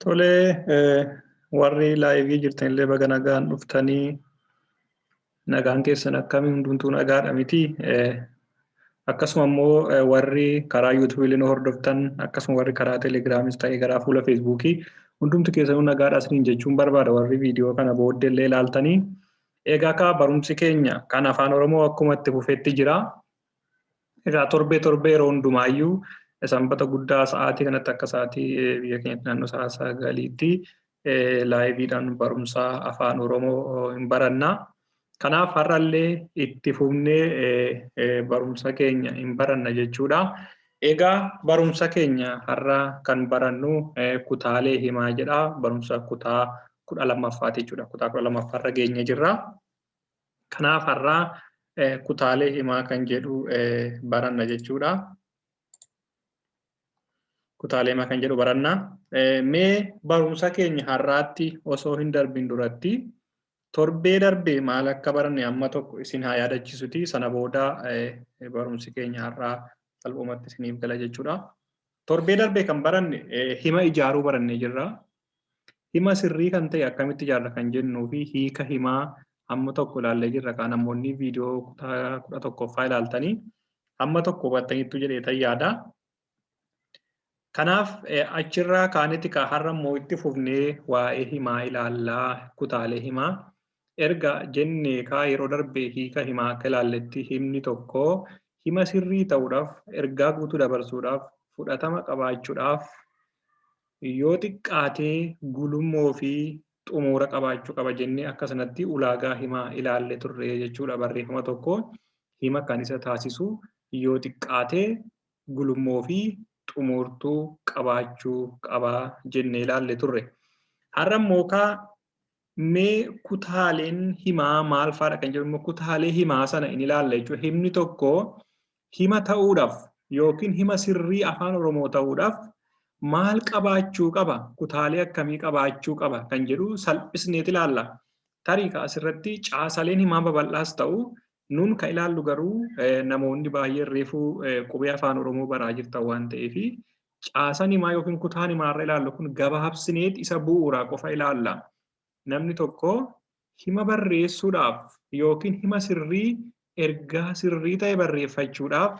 Tolee, warri live jirtanillee baga nagaan dhuftanii. Nagaan keessan akkamii? Hundumtuu nagaadha miti? Akkasuma immoo warri karaa YouTubeii nu hordoftan, akkasuma warri karaa Telegramis ta'ee karaa fuula Facebookii, hundumti keessanuu nagaadha isiniin jechuun barbaada, warri viidiyoo kana booddee illee ilaaltanii. Egaa akka barumsi keenya kan Afaan Oromoo akkuma itti fufetti jira. Egaa torbee torbee yeroo hundumaayyuu Sanbata Guddaa sa'aatii kanatti, akka sa'aatii biyya keenyatti naannoo sa'a 9tti liveiidhaan barumsa Afaan Oromoo hin baranna. Kanaaf har'allee itti fufnee barumsa keenya hin baranna jechuudha. Egaa barumsa keenya har'a kan barannu kutaalee himaa jedha. Barumsa kutaa 12ffaati jechuudha. Kutaa 12ffaarra geenye jirra. Kanaaf har'a kutaalee himaa kan jedhu baranna jechuudha. Kutaalee himaa kan jedhu baranna. Mee barumsa keenya har'aatti osoo hin darbin duratti torbee darbee maal akka baranne amma tokko isin haa yaadachiisuti. Sana booda barumsi keenya har'aa salphumatti isiniif gala jechuudha. Torbee darbee kan baranne hima ijaaruu barannee jirra. Hima sirrii kan ta'e akkamitti ijaarra kan jennuu fi hiika himaa amma tokko ilaallee jirra. Kan namoonni viidiyoo kutaa 11ffaa ilaaltanii amma tokko hubattaniittu jedhee yaada. Kanaaf achirraa kaanitti ka har'a immoo itti fufnee waa'ee himaa ilaallaa, kutaalee himaa. Erga jennee kaa yeroo darbe hiika himaa akka ilaalletti, himni tokko hima sirrii ta'uudhaaf, ergaa guutuu dabarsuudhaaf, fudhatama qabaachuudhaaf yoo xiqqaatee gulummoo fi xumura qabaachuu qaba jennee akka sanatti ulaagaa himaa ilaalle turre jechuudha. Barreeffama tokko hima kan isa taasisu yoo xiqqaatee gulummoo fi xumurtuu qabaachuu qabaa jennee ilaalle turre. Har'a immoo kaa mee kutaaleen himaa maal fa'aadha kan jedhu immoo kutaalee himaa sana in ilaalla jechuudha. Himni tokko hima ta'uudhaaf yookiin hima sirrii Afaan Oromoo ta'uudhaaf maal qabaachuu qaba? Kutaalee akkamii qabaachuu qaba kan jedhu salphisneet ilaalla. Tarii asirratti caasaleen himaa babal'aas ta'u, nun kan ilaallu garuu namoonni baay'een reefuu qubee Afaan Oromoo baraa jirtan waan ta'eef, caasaan himaa yookiin kutaan himaa irra ilaallu kun gabaabsineet isa bu'uuraa qofa ilaalla. Namni tokko hima barreessuudhaaf yookiin hima sirrii, ergaa sirrii ta'e barreeffachuudhaaf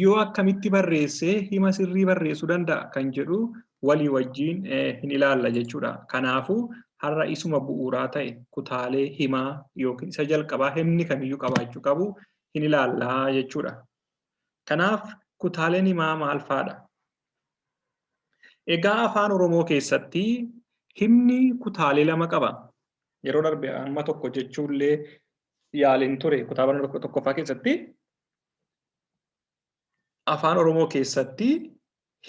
yoo akkamitti barreessee hima sirrii barreessuu danda'a kan jedhu walii wajjin hin ilaalla jechuudha. Kanaafuu har'a isuma bu'uuraa ta'e, kutaalee himaa yookiin isa jalqabaa himni kamiyyuu qabaachuu qabu hin ilaallaa jechuudha. Kanaaf kutaaleen himaa maal fa'aadha? Egaa Afaan Oromoo keessatti himni kutaalee lama qaba. Yeroo darbe amma tokko jechuullee yaaliin ture kutaa barnoota tokkoffaa keessatti. Afaan Oromoo keessatti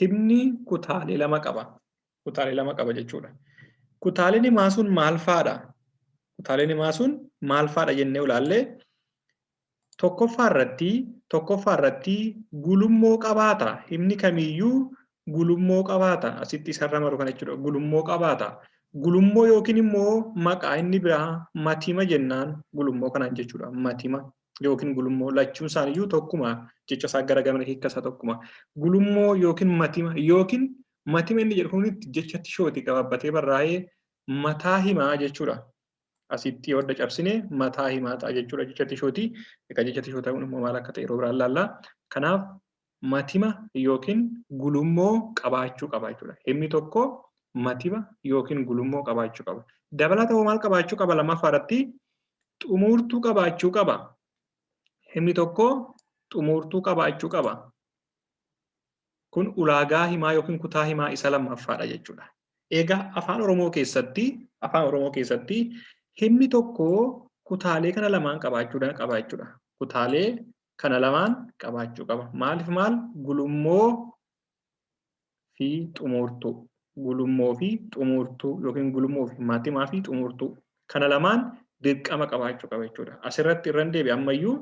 himni kutaalee lama qaba. Kutaalee lama qaba jechuudha. Kutaaleen himaa sun maal fa'aadha? Kutaaleen himaa sun maal fa'aadha jennee ilaallee, tokkoffaa irratti gulummoo qabaata. Himni kamiyyuu gulummoo qabaata. Asitti isarra maru kana jechuudha. Gulummoo qabaata. Gulummoo yookiin immoo maqaa inni biraa matima jennaan gulummoo kanaan jechuudha. Matima yookiin gulummoo lachuun isaaniiyyuu tokkuma, jecha isaa gara gamana hiikka isaa tokkuma. Gulummoo yookiin matima, yookiin matima inni jedhu kunitti jecha tishooti gabaabbatee barraa'ee mataa himaa jechuudha. Asitti yoo adda cabsine mataa himaa ta'a jechuudha jecha tishooti. Egaa jecha tishoo ta'uun immoo maal akka ta'e yeroo biraan ilaalla. Kanaaf matima yookiin gulummoo qabaachuu qaba jechuudha. Himni tokko matima yookiin gulummoo qabaachuu qaba. Dabalataa maal qabaachuu qaba? Lammaffaa irratti xumurtuu qabaachuu qaba. Himni tokko xumurtuu qabaachuu qaba. Kun ulaagaa himaa yookiin kutaa himaa isa lammaffaadha jechuudha. Egaa Afaan Oromoo keessatti himni tokko kutaalee kana lamaan qabaachuu qaba jechuudha. Kutaalee kana lamaan qabaachuu qaba. Maaliif maal? Gulummoo fi xumurtuu. Gulummoo fi xumurtuu yookiin gulummoo fi matimaa fi xumurtuu. Kana lamaan dirqama qabaachuu qaba jechuudha. Asirratti irran deebi ammayyuu,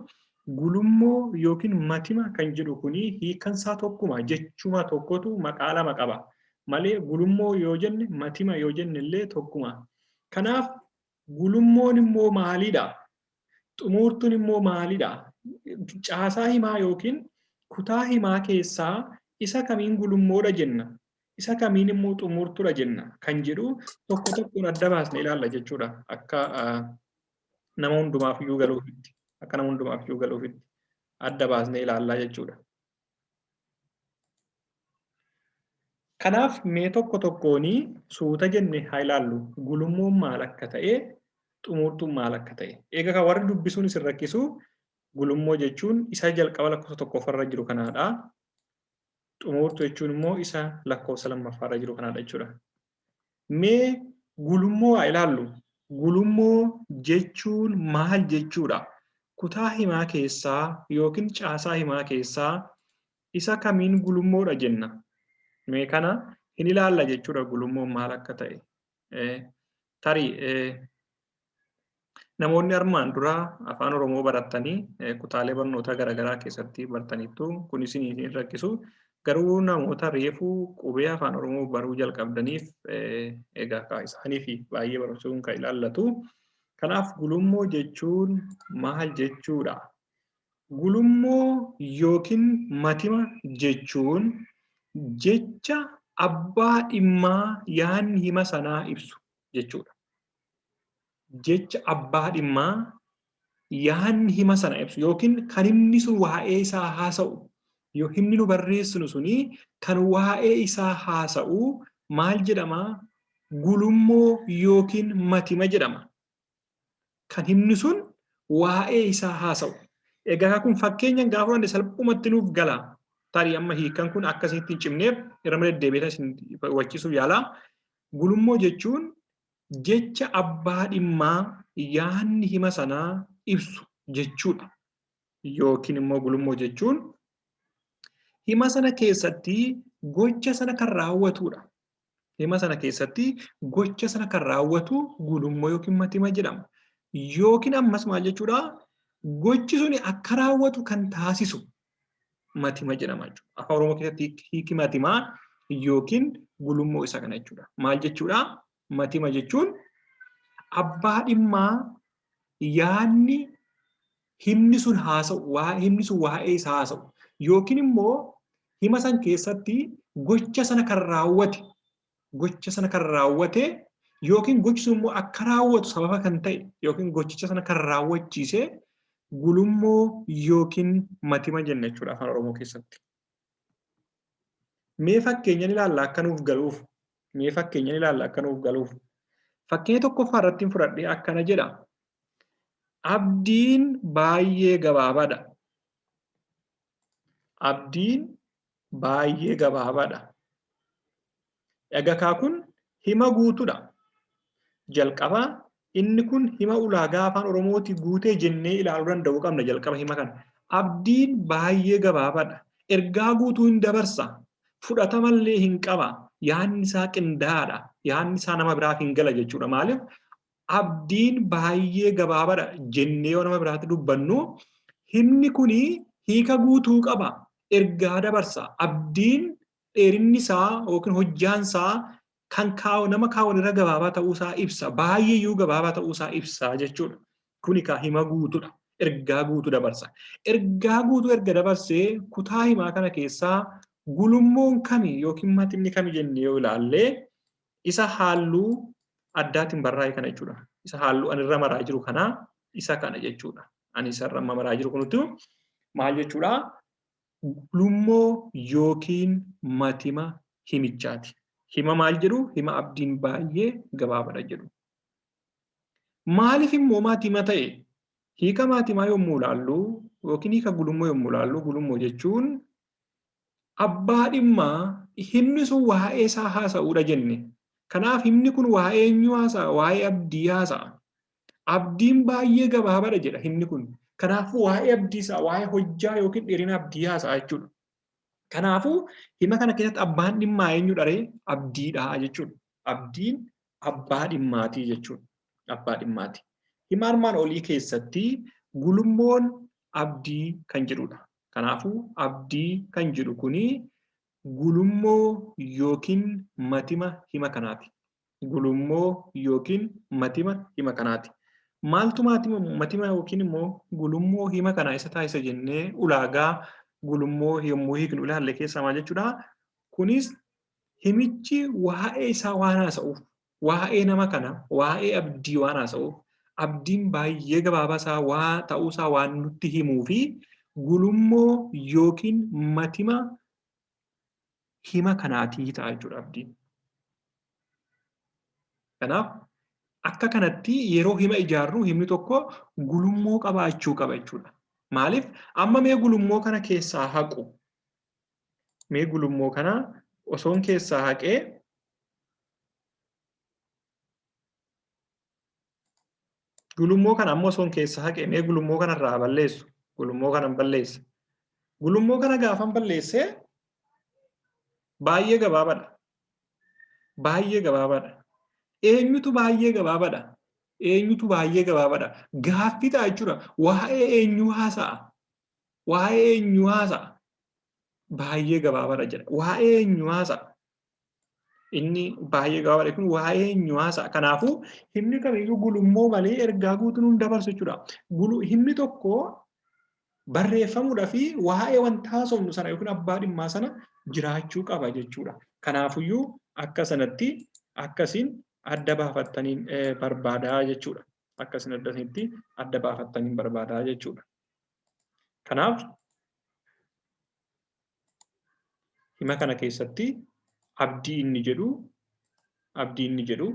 gulummoo yookiin matima kan jedhu kuni hiikansaa tokkuma, jechuma tokkotu maqaa lama qaba. Malee gulummoo yoo jenne, matima yoo jenne illee tokkuma. Kanaaf gulummoon immoo maalidha? Xumurtuun immoo maalidha? Caasaa himaa yookiin kutaa himaa keessaa isa kamiin gulummoodha jenna? Isa kamiin immoo xumurtuudha jenna kan jedhu tokko tokkoon adda baasnee ilaalla jechuudha. Akka nama hundumaaf iyyuu galuufitti. Akka nama hundumaaf iyyuu galuufitti adda baasnee ilaallaa jechuudha. Kanaaf mee tokko tokkoon suuta jenne haa ilaallu. Gulummoon maal akka ta'e, xumurtuun maal akka ta'e. Egaa kan warri dubbisuun isin rakkisu gulummoo jechuun isa jalqaba lakkoofsa tokkoffaarra jiru kanaadha. Xumurtuu jechuun immoo isa lakkoofsa lammaffaarra jiru kanaadha jechuudha. Mee gulummoo haa ilaallu. Gulummoo jechuun maal jechuudha? Kutaa himaa keessaa yookiin caasaa himaa keessaa isa kamiin gulummoodha jenna? Mee kana hin ilaalla jechuudha gulummoon maal akka ta'e. Tarii namoonni armaan dura afaan Oromoo barattanii kutaalee barnootaa garaagaraa keessatti bartaniittu kun isin hin rakkisu. Garuu namoota reefuu qubee afaan Oromoo baruu jalqabdaniif egaa isaaniif baay'ee barumsuun kan ilaallatu. Kanaaf gulummoo jechuun maal jechuudha? Gulummoo yookiin matima jechuun jecha abbaa dhimmaa yaadni hima sanaa ibsu jechuudha. Jecha abbaa dhimmaa yaadni hima sana ibsu yookiin kan himni sun waa'ee isaa haasa'u yoo himni nu barreessinu suni kan waa'ee isaa haasa'u maal jedhama? Gulummoo yookiin matima jedhama. Kan himni sun waa'ee isaa haasa'u. Egaa kun fakkeenyaan gaafa fudhanne salphumatti nuuf gala. Tarii amma hiikkan kun akka isinitti hin cimneef irra deddeebi'ee isin hubachiisuuf yaala. Gulummoo jechuun jecha abbaa dhimmaa yaadni hima sanaa ibsu jechuudha. Yookiin immoo gulummoo jechuun hima sana keessatti gocha sana kan raawwatudha. Hima sana keessatti gocha sana kan raawwatu gulummoo yookiin matima jedhama. Yookiin ammas maal jechuudha? Gochi suni akka raawwatu kan taasisu matima jedhama jechuudha. Afaan Oromoo keessatti hiiki matimaa yookiin gulummoo isa kana jechuudha. Maal jechuudha? Matima jechuun abbaa dhimmaa yaadni himni sun haasa'u, himni sun waa'ee isaa haasa'u yookiin immoo hima san keessatti gocha sana kan raawwate gocha sana kan raawwate yookiin gochi sun immoo akka raawwatu sababa kan ta'e yookiin gochicha sana kan raawwachiise gulummoo yookiin matima jenna jechuudha afaan Oromoo keessatti. Mee fakkeenyan ilaalla akka nuuf galuuf. Mee fakkeenyan ilaalla akka nuuf galuuf. Fakkeenya tokkoffaa irratti fudhadhee akkana jedha. Abdiin baay'ee gabaabaadha. Abdiin baay'ee gabaabaadha. Egaa kun hima guutuudha. Jalqaba inni kun hima ulaagaa afaan Oromooti guutee jennee ilaaluu danda'uu qabna jalqaba hima kana. Abdiin baay'ee gabaabaadha. Ergaa guutuu hin dabarsa. Fudhatamallee hin qaba. Yaadni isaa qindaa'aadha. Yaadni isaa nama biraaf hin gala jechuudha. Maaliif? Abdiin baay'ee gabaabaadha jennee yoo nama biraatti dubbannu himni kuni hiika guutuu qaba. Ergaa dabarsa. Abdiin dheerinni isaa yookiin hojjaan isaa kan kaa'u nama kaa'uun irra gabaabaa ta'uu isaa ibsa. Baay'ee iyyuu gabaabaa ta'uu isaa ibsa jechuudha. Kuni kaa hima guutuudha. Ergaa guutuu dabarsa. Ergaa guutuu erga dabarsee kutaa himaa kana keessaa gulummoon kami yookiin matimni kami jennee yoo ilaalle isa halluu addaatiin barraa'e kana jechuudha. Isa halluu ani irra maraa jiru kana isa kana jechuudha. Ani isa irra maraa jiru kunutti maal jechuudha? Gulummoo yookiin matima himichaati. Hima maal jedhu? Hima abdiin baay'ee gabaabaadha jedhu. Maaliif immoo matima ta'e? Hiika maatimaa yommuu ilaallu yookiin hiika gulummoo yommuu ilaallu gulummoo jechuun abbaa dhimmaa himni sun waa'ee isaa haasa'uudha jenne. Kanaaf himni kun waa'ee eenyuu haasa'a? Waa'ee abdii haasa'a. Abdiin baay'ee gabaabaadha jedha himni kun. Kanaafuu waa'ee abdii isaa, waa'ee hojjaa yookiin dheerina abdii haasa'a jechuudha. Kanaafuu hima kana keessatti abbaan dhimmaa eenyudha ree? Abdiidha jechuudha. Abdiin abbaa dhimmaatii jechuudha. Abbaa dhimmaati. Hima armaan olii keessatti gulummoon abdii kan jedhudha. Kanaafuu abdii kan jedhu kuni gulummoo yookiin matima hima kanaati. Gulummoo yookiin matima hima kanaati. Maaltu matima yookiin immoo gulummoo hima kanaa isa taasisa jennee ulaagaa gulummoo yommuu hiiknu ilaalle keessaa maal jechuudha? Kunis Himichi waa'ee isaa waan haasa'uuf, waa'ee nama kana, waa'ee Abdii waan haasa'uuf, Abdiin baay'ee gabaabaa isaa waa ta'uusaa waan nutti himuu fi gulummoo yookiin matima hima kanaatii ta'a jechuudha Abdiin. Kanaaf akka kanatti yeroo hima ijaarru himni tokko gulummoo qabaachuu qaba jechuudha. Maaliif amma mee gulummoo kana keessaa haqu? Mee gulummoo kana osoon keessaa haqee gulummoo kana ammoo osoon keessaa haqee mee gulummoo kana irraa balleessu. Gulummoo kana balleessa. Gulummoo kana gaafan balleessee baay'ee gabaabadha. Baay'ee gabaabaadha. Eenyutu baay'ee gabaabaadha? Eenyutu baay'ee gabaabaadha? Gaaffii ta'a jechuudha. Waa'ee eenyuu haasa'a? Waa'ee eenyuu haasa'a? Baay'ee gabaabaadha jedha. Waa'ee eenyuu haasa'a? Inni baay'ee gabaabaadha kun waa'ee eenyuu haasa'a? Kanaafuu himni kamiyyuu gulummoo malee ergaa guutuu nuun dabarsu jechuudha. Himni tokko barreeffamuudhaa fi waa'ee wanta haasofnu sana yookiin abbaa dhimmaa sana jiraachuu qaba jechuudha. Kanaafuyyuu akka sanatti akkasiin adda baafattaniin barbaadaa jechuudha. Akkasiin addasitti adda baafattaniin barbaadaa jechuudha. Kanaaf hima kana keessatti Abdii inni jedhu Abdii inni jedhu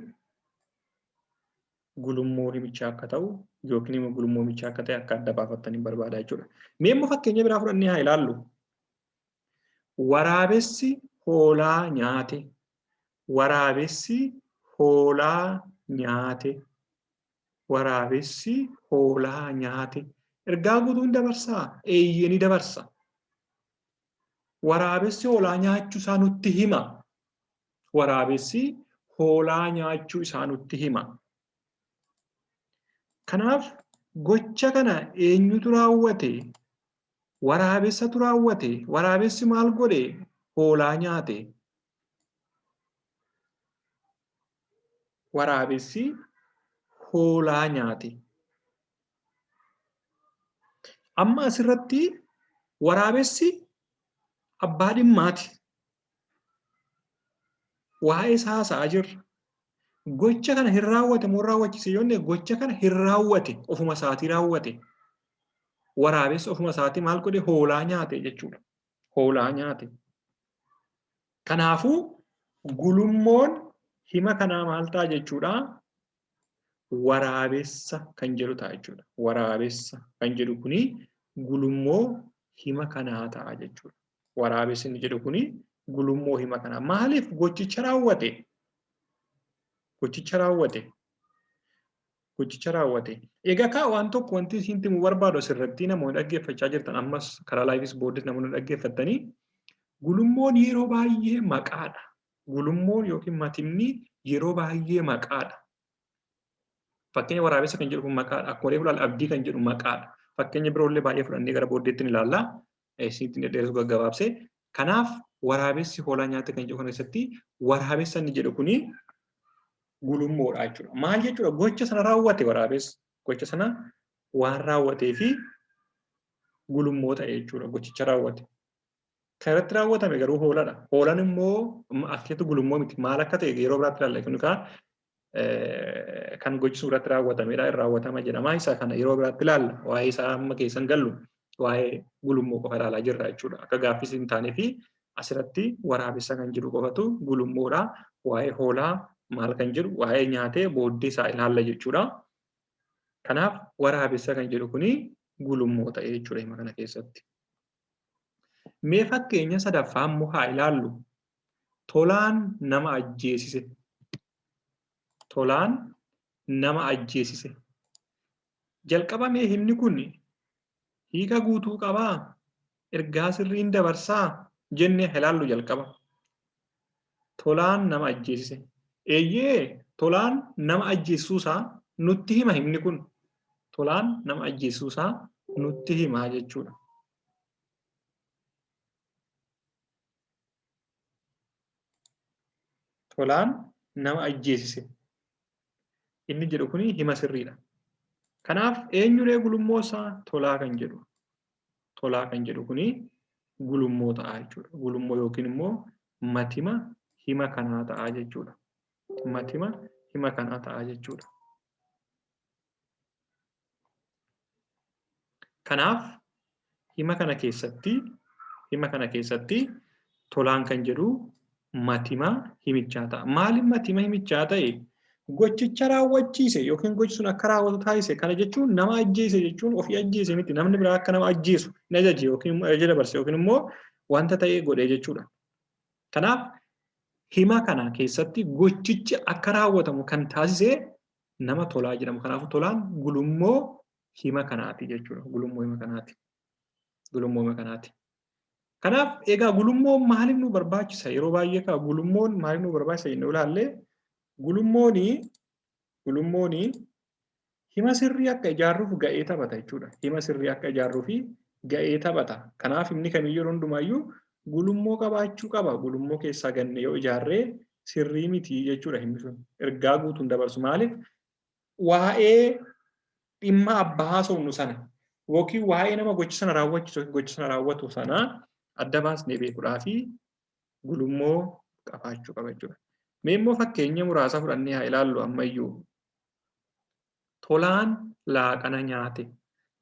gulummoo himichaa akka ta'u yookiin immoo gulummoo himichaa akka ta'e akka adda baafattaniin barbaada jechuudha. Mee immoo fakkeenya biraa fudhannee haa ilaallu. Waraabessi hoolaa nyaate. Waraabessi hoolaa nyaate. Waraabessi hoolaa nyaate. Ergaa guutuu ni dabarsaa? Eeyyee ni dabarsa. Waraabessi hoolaa nyaachuu isaa nutti hima. Waraabessi hoolaa nyaachuu isaa nutti hima. Kanaaf gocha kana eenyutu raawwate? Waraabessatu raawwate. Waraabessi maal godhe? Hoolaa nyaate. Waraabessi hoolaa nyaate. Amma asirratti waraabessi abbaa dhimmaati. Waa'ee isaa haasa'aa jirra. Gocha kana hin raawwate moo raawwachise yoo jenne gocha kana hin raawwate, ofuma isaatii raawwate. Waraabessi ofuma isaatii maal godhe? Hoolaa nyaate jechuudha. Hoolaa nyaate. Kanaafuu gulummoon hima kanaa maal ta'a jechuudha? Waraabessa kan jedhu ta'a jechuudha. Waraabessa kan jedhu kuni gulummoo hima kanaa ta'a jechuudha. Waraabessi inni jedhu kuni gulummoo hima kanaa. Maaliif gochicha raawwate? Gochicha raawwate. Gochicha raawwate. Egaa kaa waan tokko wanti isin himuu barbaadu asirratti namoonni dhaggeeffachaa jirtan ammas karaa laayivis booddees namoonni dhaggeeffattanii gulummoon yeroo baay'ee maqaadha. Gulummoon yookiin matimni yeroo baay'ee maqaadha. Fakkeenya waraabessa kan jedhu kun maqaadha. Akkuma reefu ilaalla Abdii kan jedhu maqaadha. Fakkeenya biroollee baay'ee fudhannee gara booddeetti ni ilaalla. Isinitti dhedheeressu gaggabaabsee. Kanaaf waraabessi hoolaa nyaate kan jedhu kana keessatti waraabessa inni jedhu kuni gulummoodha jechuudha. Maal jechuudha? Gocha sana raawwate waraabessi. Gocha sana waan raawwatee fi gulummoo ta'e jechuudha. Gochicha raawwate. Kan irratti raawwatame garuu hooladha. Hoolaan immoo as keessatti gulummoo miti. Maal akka ta'e yeroo biraatti ilaalla. Kun egaa kan gochi sun irratti raawwatamedha. Irra raawwatama jedhama. Isa kana yeroo biraatti ilaalla. Waa'ee isaa amma keessan gallu waa'ee gulummoo qofa ilaalaa jirra jechuudha. Akka gaaffis hin taanee fi asirratti waraabessa kan jedhu qofatu gulummoodha. Waa'ee hoolaa maal kan jedhu waa'ee nyaatee booddee isaa ilaalla jechuudha. Kanaaf waraabessa kan jedhu kuni gulummoo ta'e jechuudha hima kana keessatti. Mee fakkeenya sadaffaa immoo haa ilaallu. Tolaan nama ajjeesise. Tolaan nama ajjeesise. Jalqaba mee himni kun hiika guutuu qabaa? Ergaa sirriin dabarsaa? Jennee haa ilaallu jalqaba. Tolaan nama ajjeesise. Eeyyee, Tolaan nama ajjeesisuusaa nutti hima himni kun. Tolaan nama ajjeesisuusaa nutti hima jechuudha. Tolaan nama ajjeesise. Inni jedhu kun hima sirriidha. Kanaaf eenyuree gulummoo isaa? Tolaa kan jedhu. Tolaa kan jedhu kuni gulummoo ta'a jechuudha. Gulummoo yookiin immoo matima hima kanaa ta'a jechuudha. Matima hima kanaa ta'a jechuudha. Kanaaf hima kana keessatti tolaan kan jedhu matima himichaa ta'a. Maaliif matima himichaa ta'e? Gochicha raawwachiise yookiin gochi sun akka raawwatu taasise. Kana jechuun nama ajjeese jechuun ofii ajjeese miti. Namni biraa akka nama ajjeesu ni ajaje yookiin ajaja dabarse yookiin immoo wanta ta'e godhe jechuudha. Kanaaf hima kana keessatti gochichi akka raawwatamu kan taasise nama Tolaa jedhamu. Kanaafuu Tolaan gulummoo hima kanaati jechuudha. Gulummoo hima kanaati. Gulummoo hima kanaati. Kanaaf egaa gulummoon maaliif nu barbaachisa? Yeroo baay'ee kaa gulummoon maaliif nu barbaachisa jennee ilaalle gulummooni hima sirrii akka ijaarruuf ga'ee taphata jechuudha. Hima sirrii akka ijaarruuf ga'ee taphata. Kanaaf himni kamiyyuu yeroo hundumaayyuu gulummoo qabaachuu qaba. Gulummoo keessaa ganne yoo ijaarree sirrii miti jechuudha himni sun. Ergaa guutuun dabarsu. Maaliif? Waa'ee dhimma abbaa haasofnu sana yookiin waa'ee nama gocha sana raawwachiisu yookiin gocha sana raawwatu sana adda baasnee beekuudhaa fi gulummoo qabaachuu qaba jechuudha. Mee immoo fakkeenya muraasa fudhannee haa ilaallu ammayyuu. Tolaan laaqana nyaate.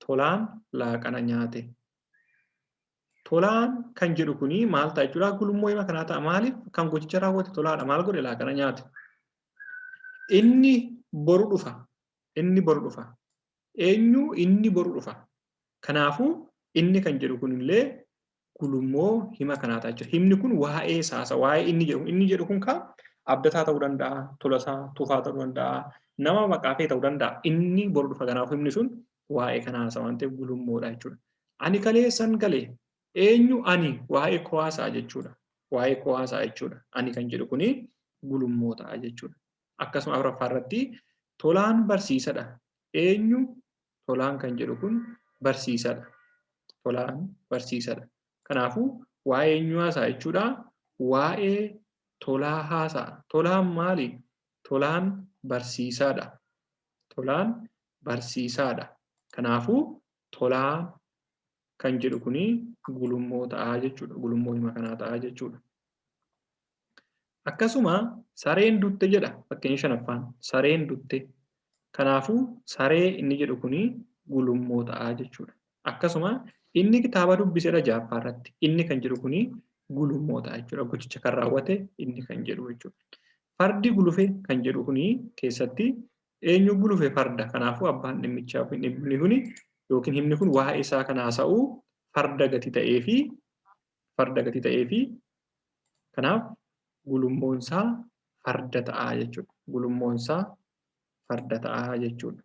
Tolaan laaqana nyaate. Tolaan kan jedhu kuni maal ta'a jechuudha? Gulummoo hima kanaa ta'a. Maaliif? Kan gochicha raawwate tolaadha. Maal godhe? Laaqana nyaate. Inni boru dhufa. Inni boru dhufa. Eenyu? Inni boru dhufa. Kanaafuu inni kan jedhu kunillee gulummoo hima kanaa ta'a jechuudha. Himni kun waa'ee isaasa. Waa'ee inni jedhu. Inni jedhu kun kaa Abdataa ta'uu danda'a, Tolasaa, Tufaa ta'uu danda'a, nama maqaa kee ta'uu danda'a. Inni boru dhufa. Kanaafuu himni sun waa'ee kanaa haasa waan ta'eef gulummoodha jechuudha. Ani kaleessan gale. Eenyu? Ani waa'ee koo haasa'a jechuudha. Waa'ee koo haasa'a jechuudha. Ani kan jedhu kuni gulummoo ta'a jechuudha. Akkasuma afuraffaa irratti Tolaan barsiisadha. Eenyu? Tolaan kan jedhu kun barsiisadha. Tolaan barsiisadha. Kanaafuu waa'ee eenyuu haasa'a jechuudha? Waa'ee Tolaa haasa'a. Tolaan maali? Tolaan barsiisaadha. Tolaan barsiisaadha. Kanaafuu Tolaan kan jedhu kuni gulummoo ta'a jechuudha. Gulummoo hima kanaa ta'a jechuudha. Akkasuma sareen dutte jedha fakkeenya shanaffaan. Sareen dutte. Kanaafuu saree inni jedhu kuni gulummoo ta'a jechuudha. Akkasuma inni kitaaba dubbisedha ja'affaa irratti. Inni kan jedhu kuni gulummoo ta'a jechuudha. Gochicha kan raawwate inni kan jedhu jechuudha. Fardi gulufe kan jedhu kuni keessatti eenyu gulufe? Farda. Kanaafuu abbaan dhimmichaa yookiin dhimmi kuni yookiin himni kun waa'ee isaa kan haasa'u farda gati ta'ee fi farda gati ta'ee fi kanaaf gulummoon isaa farda ta'a jechuudha. Gulummoon isaa farda ta'a jechuudha.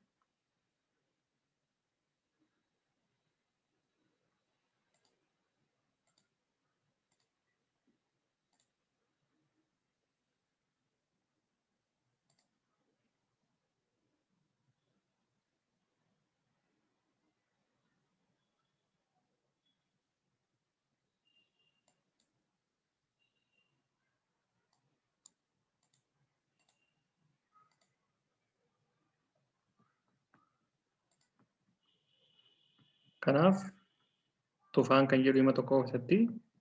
Kanaaf Tufaan kan jedhu hima tokko keessatti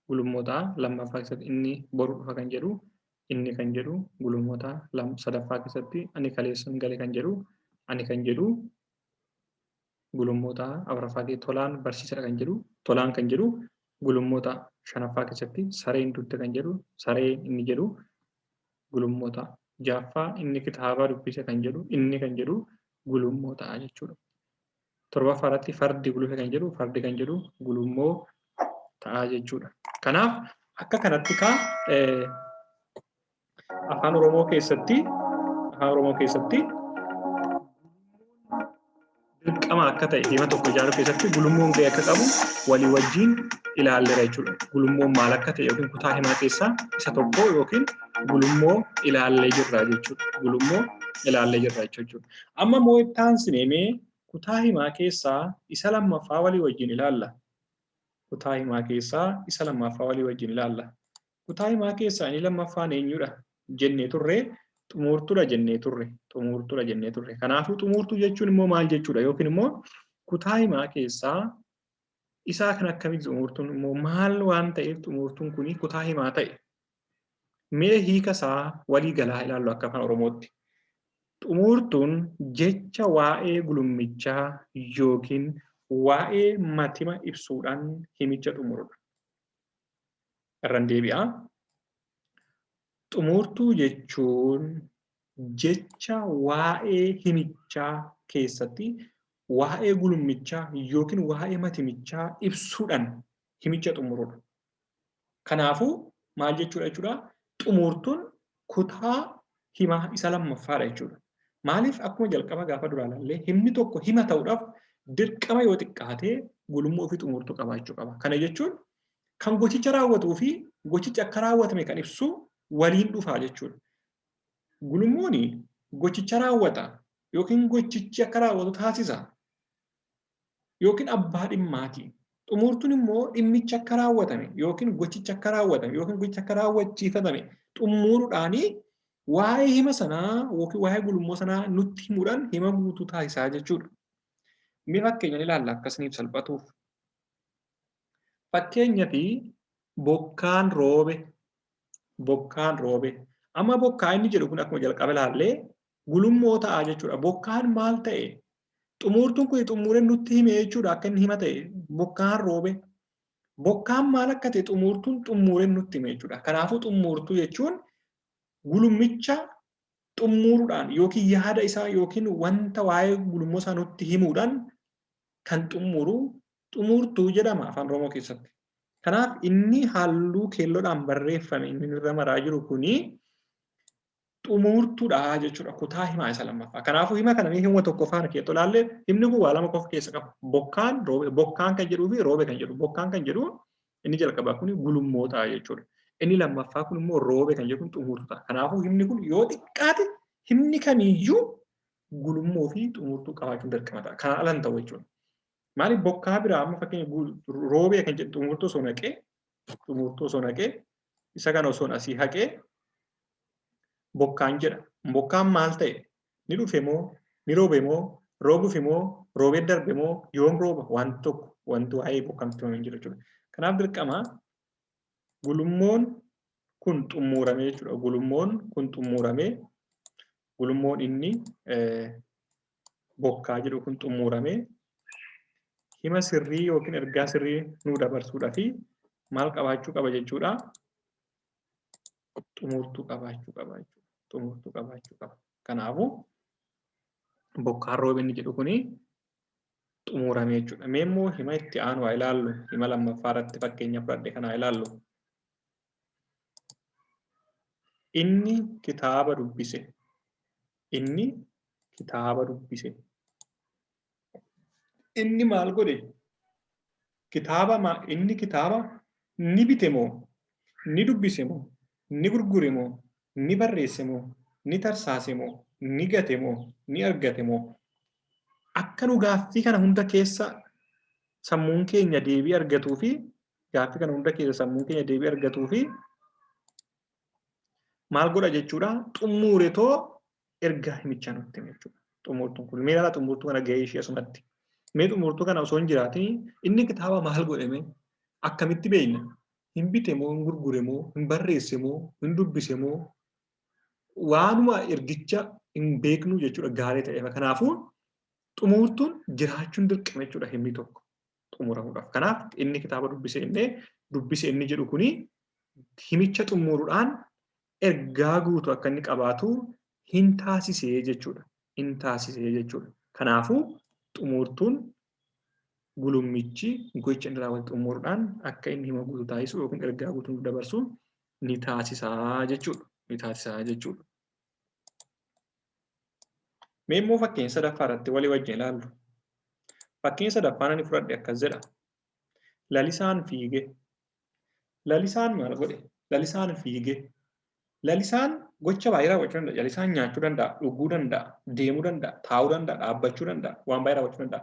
gulummoo ta'a. Lammaffaa keessatti inni boru dhufa kan jedhu inni kan jedhu gulummoo ta'a. Sadaffaa keessatti ani kaleessan gale kan jedhu ani kan jedhu gulummoo ta'a. Afuraffaa keessatti Tolaan barsiisadha kan jedhu Tolaan kan jedhu gulummoo ta'a. Shanaffaa keessatti sareen dutte kan jedhu saree inni jedhu gulummoo ta'a. Ja'affaa inni kitaaba dubbise kan jedhu inni kan jedhu gulummoo ta'a jechuudha. Torbaffaa irratti fardi gulufe kan jedhu fardi kan jedhu gulummoo ta'a jechuudha. Kanaaf akka kanatti kaa afaan Oromoo keessatti afaan Oromoo keessatti dirqama akka ta'e hima tokko ijaaruu keessatti gulummoon gahee akka qabu walii wajjin ilaalleera jechuudha. Gulummoon maal akka ta'e yookiin kutaa himaa keessaa isa tokko yookiin gulummoo ilaallee jirra jechuudha. Gulummoo ilaallee jirra jechuudha. Amma immoo itti aansinee mee kutaa himaa keessaa isa lammaffaa walii wajjin ilaalla. Kutaa himaa keessaa isa lammaffaa walii wajjin ilaalla. Kutaa himaa keessaa inni lammaffaan eenyudha jennee turre? Xumuurtuudha jennee turre. Xumuurtuudha jennee turre. Kanaafuu xumuurtuu jechuun immoo maal jechuudha? Yookiin immoo kutaa himaa keessaa isaa kan akkamitti xumuurtuun immoo maal waan ta'eef xumuurtuun kun kutaa himaa ta'e? Mee hiika isaa walii galaa ilaallu akka afaan Oromootti. Xumurtuun jecha waa'ee gulummichaa yookiin waa'ee matima ibsuudhaan himicha xumurudha. Irraan deebi'aa. Xumurtuu jechuun jecha waa'ee himichaa keessatti waa'ee gulummichaa yookiin waa'ee matimichaa ibsuudhaan himicha xumurudha. Kanaafuu maal jechuudha jechuudha? Xumurtuun kutaa himaa isa lammaffaadha jechuudha. Maaliif akkuma jalqaba gaafa duraa ilaallee himni tokko hima ta'uudhaaf dirqama yoo xiqqaate gulummoo fi xumurtuu qabaachuu qaba. Kana jechuun kan gochicha raawwatuu fi gochichi akka raawwatame kan ibsu waliin dhufaa jechuudha. Gulummoon gochicha raawwata yookiin gochichi akka raawwatu taasisa yookiin abbaa dhimmaati. Xumurtuun immoo dhimmichi akka raawwatame yookiin gochichi akka raawwatame yookiin gochichi akka raawwachiifatame xumuruudhaanii waa'ee hima sanaa yookiin waa'ee gulummoo sanaa nutti himuudhaan hima guutuu taasisaa jechuudha. Mee fakkeenyaan ilaalla akkasiniif salphatuuf. Fakkeenyaaf bokkaan roobe, bokkaan roobe. Amma bokkaa inni jedhu kun akkuma jalqaba ilaallee gulummoo ta'a jechuudha. Bokkaan maal ta'e? Xumurtuun kun xumuree nutti hime jechuudha akka inni hima ta'e. Bokkaan roobe. Bokkaan maal akka ta'e xumurtuun xumuree nutti hime jechuudha. Kanaafuu xumurtuu jechuun gulummicha xumuruudhaan yookiin yaada isaa yookiin wanta waa'ee gulummoo isaa nutti himuudhaan kan xumuru xumurtuu jedhama afaan Oromoo keessatti. Kanaaf inni halluu keelloodhaan barreeffame inni irra maraa jiru kuni xumurtuudha jechuudha kutaa himaa isa lammaffaa. Kanaafuu hima kana hima tokko faana keessatti ilaalle himni kun waa lama qofa keessa qaba. Bokkaan roobe, bokkaan kan jedhuu fi roobe kan jedhu. Bokkaan kan jedhu inni jalqabaa kun gulummoo ta'a jechuudha. Inni lammaffaa kun immoo roobe kan jedhu kun xumurtuu ta'a. Kanaafuu himni kun yoo xiqqaate himni kamiiyyuu gulummoo fi xumurtuu qabaachuun dirqama ta'a. Kanaan ala hin ta'u jechuudha. Maaliif bokkaa biraa amma fakkeenya roobee kan jedhu xumurtuu osoo naqee xumurtuu osoo naqee isa kana osoo asii haqee bokkaan jedha. Bokkaan maal ta'e? Ni dhufe moo? Ni roobe moo? Roobufi moo? Roobee darbe moo? Yoom rooba? Wanti tokko wanti waa'ee bokkaan itti himamee hin jiru jechuudha. Kanaaf dirqama gulummoon kun xumuramee jechuudha. Gulummoon kun xumuramee gulummoon inni bokkaa jedhu kun xumuramee hima sirrii yookiin ergaa sirrii nuu dabarsuudhaa fi maal qabaachuu qaba jechuudha. Xumurtuu qabaachuu qaba jechuudha. Xumurtuu qabaachuu qaba. Kanaafuu bokkaan roobe inni jedhu kuni xumurame jechuudha. Mee immoo hima itti aanu haa ilaallu. Hima lammaffaa irratti fakkeenya fudhadhe kana haa ilaallu. Inni kitaaba dubbise. Inni kitaaba dubbise. Inni maal godhe? Kitaaba inni kitaaba ni bite moo? Ni dubbise moo? Ni gurgure moo? Ni barreesse moo? Ni tarsaase moo? Ni gate moo? Ni argate moo? Akka nu gaaffii kana hunda keessa sammuun keenya deebii argatuu fi gaaffii kana hunda keessa sammuun keenya deebii argatuu fi maal godha jechuudha? Xumuuretoo ergaa himichaa nutti hime jechuudha. Xumurtuun kun mee ilaalaa xumurtuu kana gahee ishee asumatti. Mee xumurtuu kana osoo hin jiraatin inni kitaaba maal godhame akkamitti beekna? Hin bite moo hin gurgure moo hin barreesse moo hin dubbise moo waanuma ergicha hin beeknu jechuudha gaarii ta'eef. Kanaafuu xumurtuun jiraachuun dirqama jechuudha himni tokko xumuramuudhaaf. Kanaaf inni kitaaba dubbise inni dubbise inni jedhu kuni himicha xumuruudhaan ergaa guutuu akka inni qabaatu hin taasisee jechuudha. Hin taasisee jechuudha. Kanaafuu xumurtuun gulummichi gocha inni raawwate xumuruudhaan akka inni hima guutuu taasisu yookiin ergaa guutuu nuuf dabarsu ni taasisaa jechuudha. Ni taasisaa jechuudha. Mee immoo fakkeenya sadaffaa irratti walii wajjin ilaallu. Fakkeenya sadaffaan ani fudhadhe akkas jedha. Lalisaan fiige. Lalisaan maal godhe? Lalisaan fiige. Lalisaan gocha baay'ee raawwachuu danda'a. Lalisaan nyaachuu danda'a, dhuguu danda'a, deemuu danda'a, taa'uu danda'a, dhaabbachuu danda'a, waan baay'ee raawwachuu danda'a.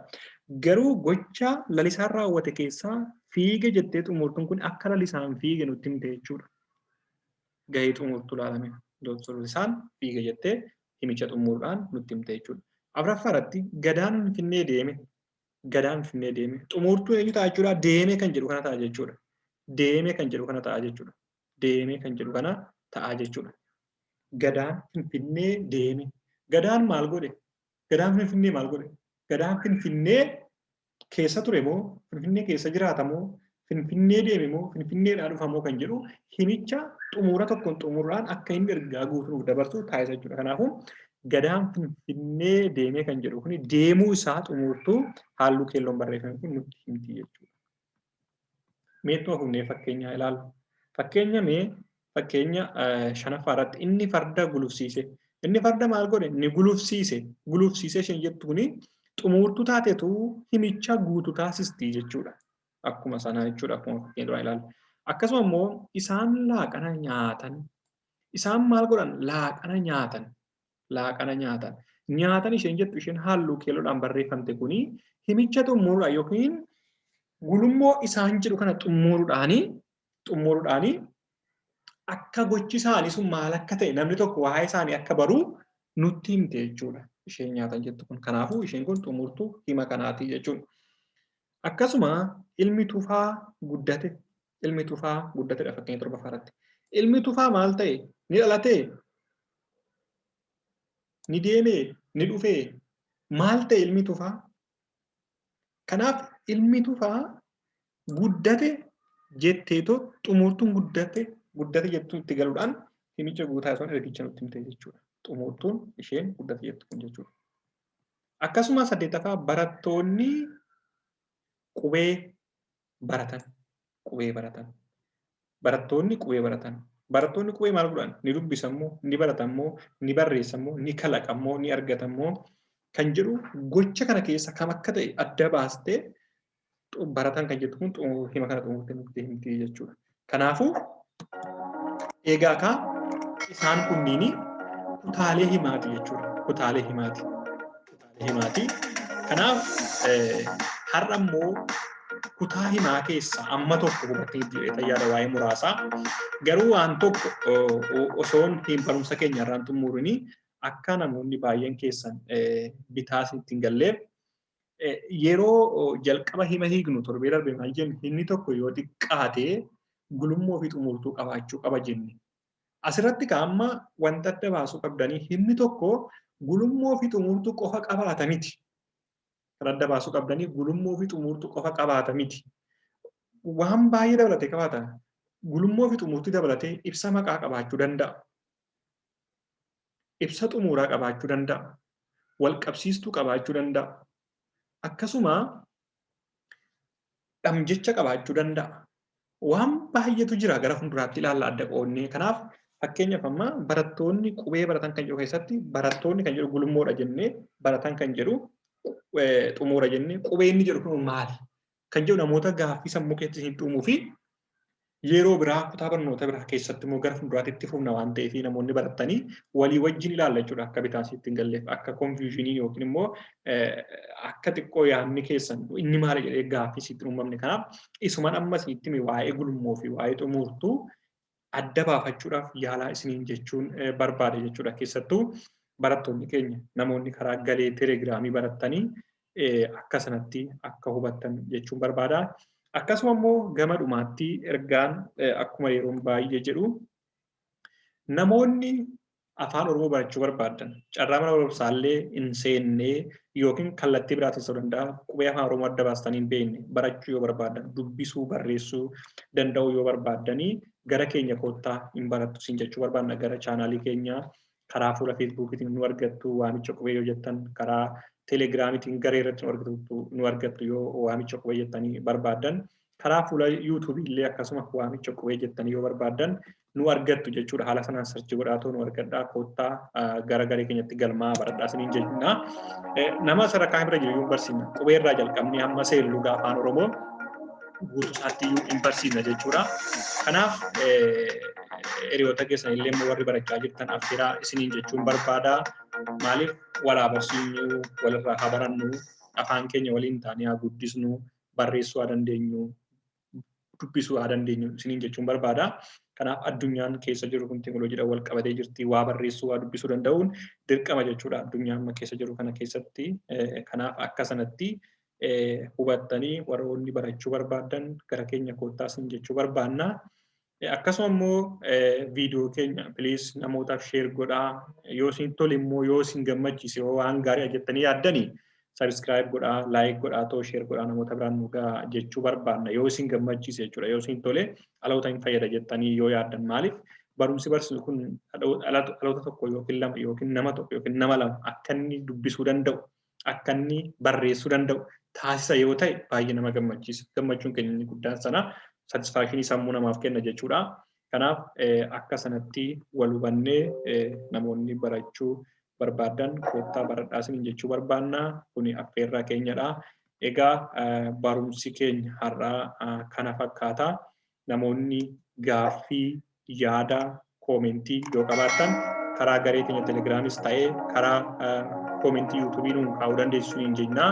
Garuu gocha lalisaan raawwate keessaa fiige jettee xumurtuun kun akka lalisaan fiige nutti himte jechuudha. Gahee xumurtuu ilaalame. Lalisaan fiige jettee himicha xumuruudhaan nutti himte jechuudha. Afuraffaa irratti Gadaan Finfinnee deeme. Gadaan Finfinnee deeme. Xumurtuu eenyu ta'a jechuudha? Deeme kan jedhu kana ta'a jechuudha. Deeme kan jedhu kana ta'a jechuudha. Deeme kan jedhu kana ta'a jechuudha. Gadaan Finfinnee deeme. Gadaan maal godhe? Gadaan Finfinnee maal godhe? Gadaan Finfinnee keessa ture moo? Finfinnee keessa jiraata moo? Finfinnee deeme moo? Finfinneedhaa dhufa moo kan jedhu himicha xumura tokkoon xumuraan akka inni ergaa guutuu nuuf dabarsu taasisa jechuudha. Kanaafuu Gadaan Finfinnee deemee kan jedhu kuni deemuu isaa xumurtuu halluu keelloon barreeffame kun nutti himti jechuudha. Meettuma fufnee fakkeenyaa ilaalu. Fakkeenya mee fakkeenya shanaffaa irratti inni farda gulufsiise. Inni farda maal godhe? Ni gulufsiise. Gulufsiise isheen jettu kuni xumurtuu taatetu himicha guutuu taasisti jechuudha. Akkuma sanaa jechuudha. Akkuma fakkeenya duraan ilaalu. Akkasuma immoo isaan laaqana nyaatan. Isaan maal godhan? Laaqana nyaatan. Laaqana nyaatan. Nyaatan isheen jettu isheen halluu keelloodhaan barreeffamte kuni himicha xumuruudhaan yookiin gulummoo isaan jedhu kana xumuruudhaanii akka gochi isaanii sun maal akka ta'e namni tokko waa'ee isaanii akka baru nutti himte jechuudha. Isheen nyaatan jettu kun. Kanaafuu isheen kun xumurtuu hima kanaati jechuudha. Akkasuma ilmi Tufaa guddate. Ilmi Tufaa guddatedha fakkeenya torbaffaa irratti. Ilmi Tufaa maal ta'e? Ni dhalatee? Ni deemee? Ni dhufee? Maal ta'e ilmi Tufaa? Kanaaf ilmi Tufaa guddate jetteetoo xumurtuun guddate guddate jettuun itti galuudhaan himicha guutaa osoo ergicha nutti himte jechuudha. Xumurtuun isheen guddate jettu kun jechuudha. Akkasuma saddeettaffaa barattoonni qubee baratan. Qubee baratan. Barattoonni qubee baratan. Barattoonni qubee maal godhan? Ni dubbisammoo, ni baratammoo, ni barreessammoo, ni kalaqammoo, ni argatammoo kan jedhu gocha kana keessa kam akka ta'e adda baastee baratan kan jettu kun hima kana xumurtee nutti himti jechuudha. Kanaafuu eegaa kaa isaan kunniin kutaalee himaati jechuudha. Kutaalee himaati. Kutaalee himaati. Kanaaf har'a immoo kutaa himaa keessa amma tokko hubattee jedhee yaada waa'ee muraasaa. Garuu waan tokko osoon hin barumsa keenya irraan xumurinii akka namoonni baay'een keessan bitaa itti hin galleef yeroo jalqaba hima hiiknu torbee darbe maal jenne himni tokko yoo xiqqaate gulummoo fi xumurtuu qabaachuu qaba jenne. Asirratti ka amma wanta adda baasuu qabdanii himni tokko gulummoo fi xumurtuu qofa qabaata miti. Kan adda baasuu qabdanii gulummoo fi xumurtuu qofa qabaata miti. Waan baay'ee dabalatee qabaata. Gulummoo fi xumurtuu dabalatee ibsa maqaa qabaachuu danda'a. Ibsa xumuraa qabaachuu danda'a. Walqabsiistuu qabaachuu danda'a. Akkasuma dhamjecha qabaachuu danda'a. Waan baay'eetu jira gara fuulduraatti ilaalla adda qoodnee. Kanaaf fakkeenyaaf amma barattoonni qubee baratan kan jedhu keessatti barattoonni kan jedhu gulummoodha jennee baratan kan jedhu xumura jennee qubee inni jedhu kun maali? Kan jedhu namoota gaaffii sammuu keessatti hin uumuu fi yeroo biraa kutaa barnoota biraa keessatti immoo gara fuulduraatti itti fufna waan ta'eef namoonni baratanii walii wajjin ilaalla jechuudha akka bitaan sitti hin galleef akka konfiyuushinii yookiin immoo akka xiqqoo yaadni keessan inni maali jedhee gaaffii sitti uumamne. Kanaaf isuman amma sitti hime waa'ee gulummoo fi waa'ee xumurtuu adda baafachuudhaaf yaalaa isiniin jechuun barbaade jechuudha. Keessattuu barattoonni keenya namoonni karaa galee telegiraamii barattanii akka sanatti akka hubattan jechuun barbaada. Akkasuma immoo gama dhumaatti ergaan akkuma yeroon baay'ee jedhu namoonni afaan Oromoo barachuu barbaadan carraa mana barumsaallee hin seennee yookiin kallattii biraatiin ta'uu danda'a qubee afaan Oromoo adda baastanii hin beekne barachuu yoo barbaadan dubbisuu barreessuu danda'uu yoo barbaaddanii gara keenya koottaa hin barattu siin jechuu barbaadna. Gara chaanaalii keenyaa karaa fuula feesbuukiitiin nu argattu waamicha qubee yoo jettan, karaa telegiraamiitiin garee irratti nu argattu yoo waamicha qubee jettanii barbaaddan, karaa fuula yuutuubii illee akkasuma waamicha qubee jettanii yoo barbaaddan nu argattu jechuudha. Haala sanaan sarchi godhaatoo nu argadhaa, koottaa gara garee keenyatti galmaa baradhaa isiniin jenna. Nama sadarkaa bira jiru yoo barsiisna qubee irraa jalqabnee hamma seellugaa afaan Oromoo guutuu isaatti iyyuu hin barsiisna jechuudha. Kanaaf hiriyoota keessan illee immoo warri barachaa jirtan affeeraa isiniin jechuun barbaada. Maaliif walaa barsiisnu, walirraa haa barannu, afaan keenya waliin taanee haa guddisnu, barreessuu haa dandeenyu, dubbisuu haa dandeenyu isiniin jechuun barbaada. Kanaaf addunyaan keessa jiru kun teekinooloojiidhaan wal qabatee jirti. Waa barreessuu, waa dubbisuu danda'uun dirqama jechuudha addunyaa amma keessa jiru kana keessatti. Kanaaf akka sanatti hubattanii warroonni barachuu barbaaddan gara keenya koottaa isin jechuu barbaanna. Akkasuma immoo viidiyoo keenya please namootaaf share godhaa. Yoo isin tole immoo, yoo isin gammachiise, yoo waan gaarii jettanii yaaddanii, subscribe godhaa, like godhaa, too share godhaa, namoota biraan nu gahaa jechuu barbaanna. Yoo isin gammachiise jechuudha. Yoo isin tole, dhaloota hin fayyada jettanii yoo yaaddan. Maaliif, barumsi barsiisu kun dhaloota tokko yookiin lama yookiin nama tokko yookiin nama lama akka inni dubbisuu danda'u, akka inni barreessuu danda'u taasisa yoo ta'e, baay'ee nama gammachiisa. Gammachuun keenya inni guddaan sana satisfaction sammuu namaaf kenna jechuudha. Kanaaf akka sanatti wal hubannee namoonni barachuu barbaadan koottaa baradhaa isiniin jechuu barbaanna. Kuni affeerraa keenyadha. Egaa barumsi keenya har'aa kana fakkaata. Namoonni gaaffii, yaada, comment yoo qabaattan, karaa garee keenya Telegramis ta'ee karaa comment YouTube nuun kaa'uu dandeessu hin jenna.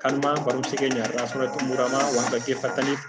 Kanuma, barumsi keenya har'aa asirratti xumuramaa. Waan dhaggeeffattaniif